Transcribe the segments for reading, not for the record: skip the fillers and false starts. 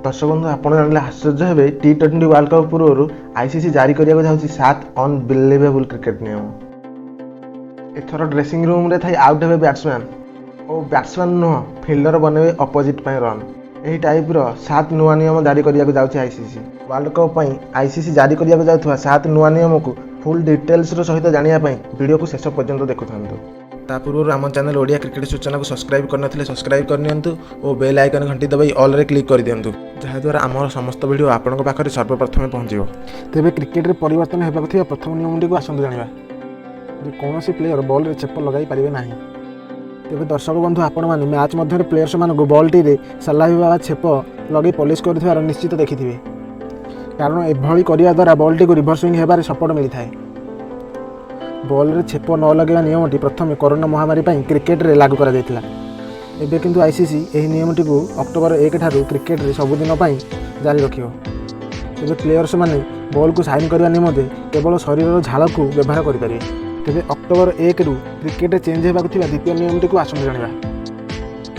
ଦର୍ଶକ ବନ୍ଧୁ, ଆପଣ ଜାଣିଲେ ଆଶ୍ଚର୍ଯ୍ୟ ହେବେ, ଟି-20 ୱାର୍ଲଡ କପ୍ ପୂର୍ବରୁ ଆଇସିସି ଜାରି କରିବାକୁ ଯାଉଛି 7 ଅନବିଲିଭେବୁଲ୍ କ୍ରିକେଟ୍ ନିୟମ। ଏଥର ଡ୍ରେସିଂ ରୁମ୍ରେ ଥାଇ ଆଉଟ୍ ହେବେ ବ୍ୟାଟ୍ସମ୍ୟାନ୍ ଓ ବ୍ୟାଟ୍ସମ୍ୟାନ୍ ନୁହଁ, ଫିଲ୍ଡର ବନେଇବେ ଅପୋଜିଟ୍ ପାଇଁ ରନ୍। ଏହି ଟାଇପ୍ର 7 ନୂଆ ନିୟମ ଜାରି କରିବାକୁ ଯାଉଛି ଆଇସିସି। ୱାର୍ଲଡ କପ୍ ପାଇଁ ଆଇସିସି ଜାରି କରିବାକୁ ଯାଉଥିବା 7 ନୂଆ ନିୟମକୁ ଫୁଲ୍ ଡିଟେଲ୍ସର ସହିତ ଜାଣିବା ପାଇଁ ଭିଡ଼ିଓକୁ ଶେଷ ପର୍ଯ୍ୟନ୍ତ ଦେଖୁଥାନ୍ତୁ। ତା ପୂର୍ବରୁ ଆମ ଚ୍ୟାନେଲ୍ ଓଡ଼ିଆ କ୍ରିକେଟ୍ ସୂଚନାକୁ ସବସ୍କ୍ରାଇବ୍ କରିନଥିଲେ ସବସ୍କ୍ରାଇବ୍ କରିନିଅନ୍ତୁ ଓ ବେଲ୍ ଆଇକନ୍ ଘଣ୍ଟି ଦବାଇ ଅଲ୍ରେ କ୍ଲିକ୍ କରିଦିଅନ୍ତୁ, ଯାହାଦ୍ୱାରା ଆମର ସମସ୍ତ ଭିଡ଼ିଓ ଆପଣଙ୍କ ପାଖରେ ସର୍ବପ୍ରଥମେ ପହଞ୍ଚିବ। ତେବେ କ୍ରିକେଟରେ ପରିବର୍ତ୍ତନ ହେବାକୁ ଥିବା ପ୍ରଥମ ନିୟମଟିକୁ ଆସନ୍ତୁ ଜାଣିବା ଯେ କୌଣସି ପ୍ଲେୟର ବଲ୍ରେ ଛେପ ଲଗାଇ ପାରିବେ ନାହିଁ। ତେବେ ଦର୍ଶକ ବନ୍ଧୁ, ଆପଣମାନେ ମ୍ୟାଚ୍ ମଧ୍ୟରେ ପ୍ଲେୟର୍ସମାନଙ୍କୁ ବଲ୍ଟିରେ ସାଲାଇଭା ବା ଛେପ ଲଗାଇ ପଲିସ୍ କରୁଥିବାର ନିଶ୍ଚିତ ଦେଖିଥିବେ, କାରଣ ଏଭଳି କରିବା ଦ୍ୱାରା ବଲ୍ଟିକୁ ରିଭର୍ସ ସୁଇଂ ହେବାରେ ସପୋର୍ଟ ମିଳିଥାଏ। ବଲ୍ରେ ଛେପ ନ ଲଗାଇବା ନିୟମଟି ପ୍ରଥମେ କରୋନା ମହାମାରୀ ପାଇଁ କ୍ରିକେଟରେ ଲାଗୁ କରାଯାଇଥିଲା। ଏବେ କିନ୍ତୁ ଆଇସିସି ଏହି ନିୟମଟିକୁ ଅକ୍ଟୋବର 1 ଠାରୁ କ୍ରିକେଟରେ ସବୁଦିନ ପାଇଁ ଜାରି ରଖିବ। ତେବେ ପ୍ଲେୟର୍ସମାନେ ବଲ୍କୁ ସାଇନ୍ କରିବା ନିମନ୍ତେ କେବଳ ଶରୀରର ଝାଳକୁ ବ୍ୟବହାର କରିପାରିବେ। ତେବେ ଅକ୍ଟୋବର 1ରୁ କ୍ରିକେଟରେ ଚେଞ୍ଜ ହେବାକୁ ଥିବା ଦ୍ୱିତୀୟ ନିୟମଟିକୁ ଆସନ୍ତୁ ଜାଣିବା।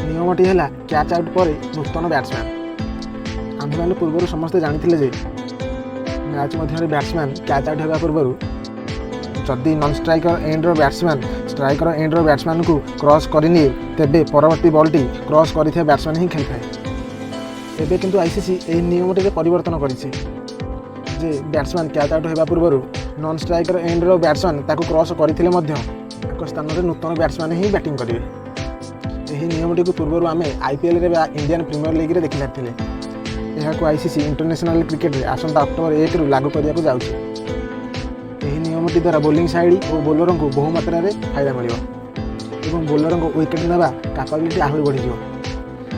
ନିୟମଟି ହେଲା କ୍ୟାଚ୍ ଆଉଟ୍ ପରେ ନୂତନ ବ୍ୟାଟ୍ସମ୍ୟାନ୍। ଆମ୍ଭେମାନେ ପୂର୍ବରୁ ସମସ୍ତେ ଜାଣିଥିଲେ ଯେ ମ୍ୟାଚ୍ ମଧ୍ୟରେ ବ୍ୟାଟ୍ସମ୍ୟାନ୍ କ୍ୟାଚ୍ ଆଉଟ୍ ହେବା ପୂର୍ବରୁ ଯଦି non striker ender batsman striker ender ବ୍ୟାଟ୍ସମ୍ୟାନ୍କୁ cross କରିନିଏ, ତେବେ ପରବର୍ତ୍ତୀ ବଲ୍ଟି କ୍ରସ୍ କରିଥିବା ବ୍ୟାଟ୍ସମ୍ୟାନ୍ ହିଁ ଖେଳିଥାଏ। ଏବେ କିନ୍ତୁ ଆଇସିସି ଏହି ନିୟମଟିରେ ପରିବର୍ତ୍ତନ କରିଛି ଯେ ବ୍ୟାଟ୍ସମ୍ୟାନ୍ କ୍ୟାଚ୍ ଆଉଟ୍ ହେବା ପୂର୍ବରୁ ନନ୍ ଷ୍ଟ୍ରାଇକର ଏଣ୍ଡର ବ୍ୟାଟ୍ସମ୍ୟାନ୍ ତାକୁ କ୍ରସ୍ କରିଥିଲେ ମଧ୍ୟ ତାଙ୍କ ସ୍ଥାନରେ ନୂତନ ବ୍ୟାଟ୍ସମ୍ୟାନ୍ ହିଁ ବ୍ୟାଟିଂ କରିବେ। ଏହି ନିୟମଟିକୁ ପୂର୍ବରୁ ଆମେ ଆଇପିଏଲ୍ରେ ବା ଇଣ୍ଡିଆନ୍ ପ୍ରିମିୟର ଲିଗ୍ରେ ଦେଖିସାରିଥିଲେ। ଏହାକୁ ଆଇସିସି ଇଣ୍ଟରନ୍ୟାସନାଲ୍ କ୍ରିକେଟରେ ଆସନ୍ତା ଅକ୍ଟୋବର 1ରୁ ଲାଗୁ କରିବାକୁ ଯାଉଛି। ଏହି ନିୟମଟି ଦ୍ୱାରା ବୋଲିଂ ସାଇଡ୍ ଓ ବୋଲରଙ୍କୁ ବହୁ ମାତ୍ରାରେ ଫାଇଦା ମିଳିବ ଏବଂ ବୋଲରଙ୍କ ୱିକେଟ୍ ନେବା କାପାବିଲିଟି ଆହୁରି ବଢ଼ିଯିବ।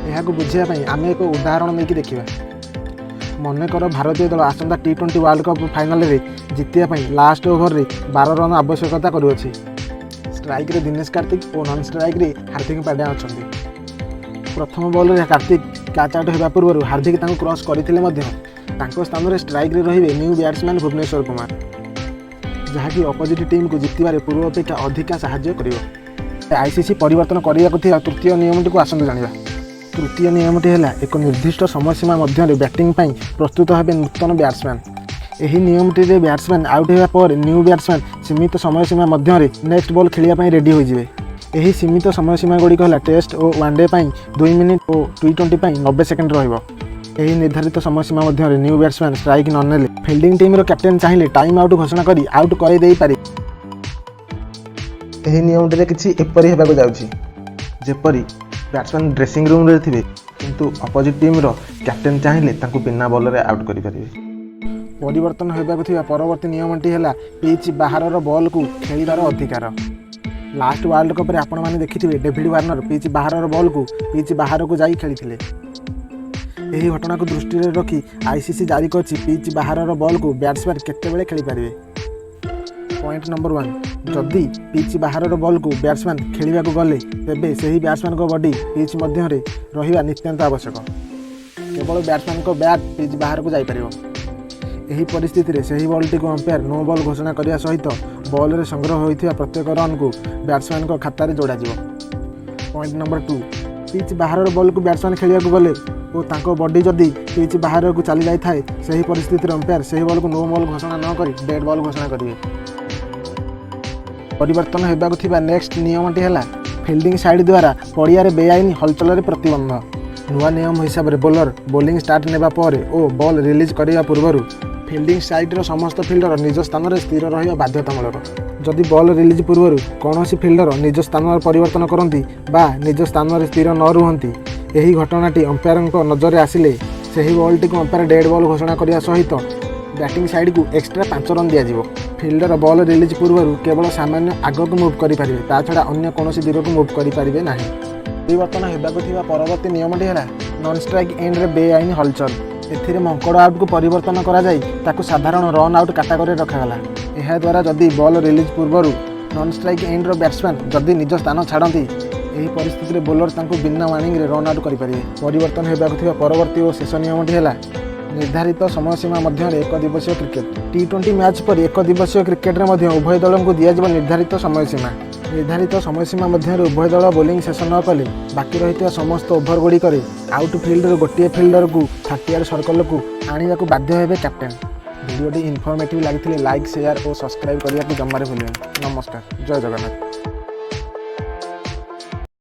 ଏହାକୁ ବୁଝିବା ପାଇଁ ଆମେ ଏକ ଉଦାହରଣ ନେଇକି ଦେଖିବା। ମନେକର ଭାରତୀୟ ଦଳ ଆସନ୍ତା ଟି-20 ୱାର୍ଲଡ କପ୍ ଫାଇନାଲରେ ଜିତିବା ପାଇଁ ଲାଷ୍ଟ ଓଭରରେ 12 ରନ୍ ଆବଶ୍ୟକତା କରୁଅଛି। ଷ୍ଟ୍ରାଇକ୍ରେ ଦିନେଶ କାର୍ତ୍ତିକ ଓ ନନ୍ ଷ୍ଟ୍ରାଇକ୍ରେ ହାର୍ଦ୍ଦିକ ପାଣ୍ଡ୍ୟା ଅଛନ୍ତି। ପ୍ରଥମ ବଲ୍ରେ କାର୍ତ୍ତିକ କ୍ୟାଚ୍ ଆଉଟ୍ ହେବା ପୂର୍ବରୁ ହାର୍ଦ୍ଦିକ ତାଙ୍କୁ କ୍ରସ୍ କରିଥିଲେ ମଧ୍ୟ ତାଙ୍କ ସ୍ଥାନରେ ଷ୍ଟ୍ରାଇକ୍ରେ ରହିବେ ନ୍ୟୁ ବ୍ୟାଟ୍ସମ୍ୟାନ୍ ଭୁବନେଶ୍ୱର କୁମାର, ଯାହାକି ଅପୋଜିଟ୍ ଟିମ୍କୁ ଜିତିବାରେ ପୂର୍ବ ଅପେକ୍ଷା ଅଧିକା ସାହାଯ୍ୟ କରିବ। ଆଇସିସି ପରିବର୍ତ୍ତନ କରିବାକୁ ଥିବା ତୃତୀୟ ନିୟମଟିକୁ ଆସନ୍ତୁ ଜାଣିବା। ତୃତୀୟ ନିୟମଟି ହେଲା ଏକ ନିର୍ଦ୍ଦିଷ୍ଟ ସମୟସୀମା ମଧ୍ୟରେ ବ୍ୟାଟିଂ ପାଇଁ ପ୍ରସ୍ତୁତ ହେବେ ନୂତନ ବ୍ୟାଟ୍ସମ୍ୟାନ୍। ଏହି ନିୟମଟିରେ ବ୍ୟାଟ୍ସମ୍ୟାନ୍ ଆଉଟ୍ ହେବା ପରେ ନ୍ୟୁ ବ୍ୟାଟ୍ସମ୍ୟାନ୍ ସୀମିତ ସମୟସୀମା ମଧ୍ୟରେ ନେକ୍ସଟ ବଲ୍ ଖେଳିବା ପାଇଁ ରେଡ଼ି ହୋଇଯିବେ। ଏହି ସୀମିତ ସମୟସୀମା ଗୁଡ଼ିକ ହେଲା ଟେଷ୍ଟ ଓ ୱାନ୍ ଡେ ପାଇଁ 2 ମିନିଟ୍ ଓ ଟି-20 ପାଇଁ 90 ସେକେଣ୍ଡ ରହିବ। ଏହି ନିର୍ଦ୍ଧାରିତ ସମୟସୀମା ମଧ୍ୟରେ ନ୍ୟୁ ବ୍ୟାଟ୍ସମ୍ୟାନ୍ ଷ୍ଟ୍ରାଇକ୍ ନ ନେଲେ ଫିଲ୍ଡିଂ ଟିମ୍ର କ୍ୟାପ୍ଟେନ୍ ଚାହିଁଲେ ଟାଇମ୍ ଆଉଟ୍ ଘୋଷଣା କରି ଆଉଟ୍ କରାଇ ଦେଇପାରିବେ। ଏହି ନିୟମଟିରେ କିଛି ଏପରି ହେବାକୁ ଯାଉଛି, ଯେପରି ବ୍ୟାଟ୍ସମ୍ୟାନ୍ ଡ୍ରେସିଂ ରୁମ୍ରେ ଥିବେ, କିନ୍ତୁ ଅପୋଜିଟ୍ ଟିମ୍ର କ୍ୟାପ୍ଟେନ୍ ଚାହିଁଲେ ତାଙ୍କୁ ବିନା ବଲ୍ରେ ଆଉଟ୍ କରିପାରିବେ। ପରିବର୍ତ୍ତନ ହେବାକୁ ଥିବା ପରବର୍ତ୍ତୀ ନିୟମଟି ହେଲା ପିଚ୍ ବାହାରର ବଲ୍କୁ ଖେଳିବାର ଅଧିକାର। ଲାଷ୍ଟ ୱାର୍ଲଡ କପ୍ରେ ଆପଣମାନେ ଦେଖିଥିବେ, ଡେଭିଡ୍ ୱାର୍ଣ୍ଣର ପିଚ୍ ବାହାରର ବଲ୍କୁ ପିଚ୍ ବାହାରକୁ ଯାଇ ଖେଳିଥିଲେ। ଏହି ଘଟଣାକୁ ଦୃଷ୍ଟିରେ ରଖି ଆଇସିସି ଜାରି କରିଛି ପିଚ୍ ବାହାରର ବଲ୍କୁ ବ୍ୟାଟ୍ସମ୍ୟାନ୍ କେତେବେଳେ ଖେଳିପାରିବେ। ପଏଣ୍ଟ ନମ୍ବର 1, ଯଦି ପିଚ୍ ବାହାରର ବଲ୍କୁ ବ୍ୟାଟ୍ସମ୍ୟାନ୍ ଖେଳିବାକୁ ଗଲେ, ତେବେ ସେହି ବ୍ୟାଟ୍ସମ୍ୟାନ୍ଙ୍କ ବଡି ପିଚ୍ ମଧ୍ୟରେ ରହିବା ନିତ୍ୟାନ୍ତ ଆବଶ୍ୟକ। କେବଳ ବ୍ୟାଟ୍ସମ୍ୟାନ୍ଙ୍କ ବ୍ୟାଟ୍ ପିଚ୍ ବାହାରକୁ ଯାଇପାରିବ। ଏହି ପରିସ୍ଥିତିରେ ସେହି ବଲ୍ଟିକୁ ଅମ୍ପାୟାର ନୋ ବଲ୍ ଘୋଷଣା କରିବା ସହିତ ବଲ୍ରେ ସଂଗ୍ରହ ହୋଇଥିବା ପ୍ରତ୍ୟେକ ରନ୍କୁ ବ୍ୟାଟ୍ସମ୍ୟାନ୍ଙ୍କ ଖାତାରେ ଯୋଡ଼ାଯିବ। ପଏଣ୍ଟ ନମ୍ବର 2, ପିଚ୍ ବାହାରର ବଲ୍କୁ ବ୍ୟାଟ୍ସମ୍ୟାନ୍ ଖେଳିବାକୁ ଗଲେ ଓ ତାଙ୍କ ବଡି ଯଦି ପିଚ୍ ବାହାରକୁ ଚାଲି ଯାଇଥାଏ, ସେହି ପରିସ୍ଥିତିରେ ଅମ୍ପାୟାର ସେହି ବଲ୍କୁ ନୋ ବଲ୍ ଘୋଷଣା ନ କରି ଡେଡ୍ ବଲ୍ ଘୋଷଣା କରିବେ। ପରିବର୍ତ୍ତନ ହେବାକୁ ଥିବା ନେକ୍ସଟ ନିୟମଟି ହେଲା ଫିଲ୍ଡିଂ ସାଇଡ୍ ଦ୍ୱାରା ପଡ଼ିଆରେ ବେଆଇନ ହଲଚଲରେ ପ୍ରତିବନ୍ଧ। ନୂଆ ନିୟମ ହିସାବରେ ବୋଲର ବୋଲିଂ ଷ୍ଟାର୍ଟ ନେବା ପରେ ଓ ବଲ୍ ରିଲିଜ୍ କରିବା ପୂର୍ବରୁ ଫିଲ୍ଡିଂ ସାଇଡ୍ର ସମସ୍ତ ଫିଲ୍ଡର ନିଜ ସ୍ଥାନରେ ସ୍ଥିର ରହିବା ବାଧ୍ୟତାମୂଳକ। ଯଦି ବଲ୍ ରିଲିଜ୍ ପୂର୍ବରୁ କୌଣସି ଫିଲ୍ଡର ନିଜ ସ୍ଥାନର ପରିବର୍ତ୍ତନ କରନ୍ତି ବା ନିଜ ସ୍ଥାନରେ ସ୍ଥିର ନ ରୁହନ୍ତି, ଏହି ଘଟଣାଟି ଅମ୍ପାୟାରଙ୍କ ନଜରରେ ଆସିଲେ ସେହି ବଲ୍ଟିକୁ ଅମ୍ପାୟାର ଡେଡ୍ ବଲ୍ ଘୋଷଣା କରିବା ସହିତ ବ୍ୟାଟିଂ ସାଇଡ୍କୁ ଏକ୍ସଟ୍ରା 5 ରନ୍ ଦିଆଯିବ। ଫିଲ୍ଡର ବଲ୍ ରିଲିଜ୍ ପୂର୍ବରୁ କେବଳ ସାମାନ୍ୟ ଆଗକୁ ମୁଭ୍ କରିପାରିବେ, ତା ଛଡ଼ା ଅନ୍ୟ କୌଣସି ଦିଗକୁ ମୁଭ୍ କରିପାରିବେ ନାହିଁ। ପରିବର୍ତ୍ତନ ହେବାକୁ ଥିବା ପରବର୍ତ୍ତୀ ନିୟମଟି ହେଲା ନନ୍ ଷ୍ଟ୍ରାଇକ୍ ଏଣ୍ଡରେ ବେଆଇନ ହଲଚଲ। ଏଥିରେ ମଙ୍କଡ଼ ଆଉଟ୍କୁ ପରିବର୍ତ୍ତନ କରାଯାଇ ତାକୁ ସାଧାରଣ ରନ୍ ଆଉଟ୍ କାଟାଗୋରୀରେ ରଖାଗଲା। ଏହାଦ୍ୱାରା ଯଦି ବଲ୍ ରିଲିଜ୍ ପୂର୍ବରୁ ନନ୍ ଷ୍ଟ୍ରାଇକ୍ ଏଣ୍ଡର ବ୍ୟାଟ୍ସମ୍ୟାନ୍ ଯଦି ନିଜ ସ୍ଥାନ ଛାଡ଼ନ୍ତି, ଏହି ପରିସ୍ଥିତିରେ ବୋଲର ତାଙ୍କୁ ବିନା ୱାର୍ଣ୍ଣିଂରେ ରନ୍ ଆଉଟ୍ କରିପାରିବେ। ପରିବର୍ତ୍ତନ ହେବାକୁ ଥିବା ପରବର୍ତ୍ତୀ ଓ ଶେଷ ନିୟମଟି ହେଲା ନିର୍ଦ୍ଧାରିତ ସମୟସୀମା ମଧ୍ୟରେ ଏକ ଦିବସୀୟ କ୍ରିକେଟ୍। ଟି-20 ମ୍ୟାଚ୍ ପରି ଏକ ଦିବସୀୟ କ୍ରିକେଟରେ ମଧ୍ୟ ଉଭୟ ଦଳଙ୍କୁ ଦିଆଯିବ ନିର୍ଦ୍ଧାରିତ ସମୟସୀମା। ନିର୍ଦ୍ଧାରିତ ସମୟସୀମା ମଧ୍ୟରେ ଉଭୟ ଦଳ ବୋଲିଂ ଶେଷ ନ କଲେ ବାକି ରହିଥିବା ସମସ୍ତ ଓଭର ଗୁଡ଼ିକରେ ଆଉଟ୍ ଫିଲ୍ଡରୁ ଗୋଟିଏ ଫିଲ୍ଡରକୁ 30 ୟାର୍ଡ ସର୍କଲକୁ ଆଣିବାକୁ ବାଧ୍ୟ ହେବେ କ୍ୟାପ୍ଟେନ୍। ଭିଡ଼ିଓଟି ଇନଫର୍ମେଟିଭ୍ ଲାଗିଥିଲେ ଲାଇକ୍, ସେୟାର ଓ ସବସ୍କ୍ରାଇବ୍ କରିବାକୁ ଜମାରେ ଭୁଲିବେନି। ନମସ୍କାର, ଜୟ ଜଗନ୍ନାଥ।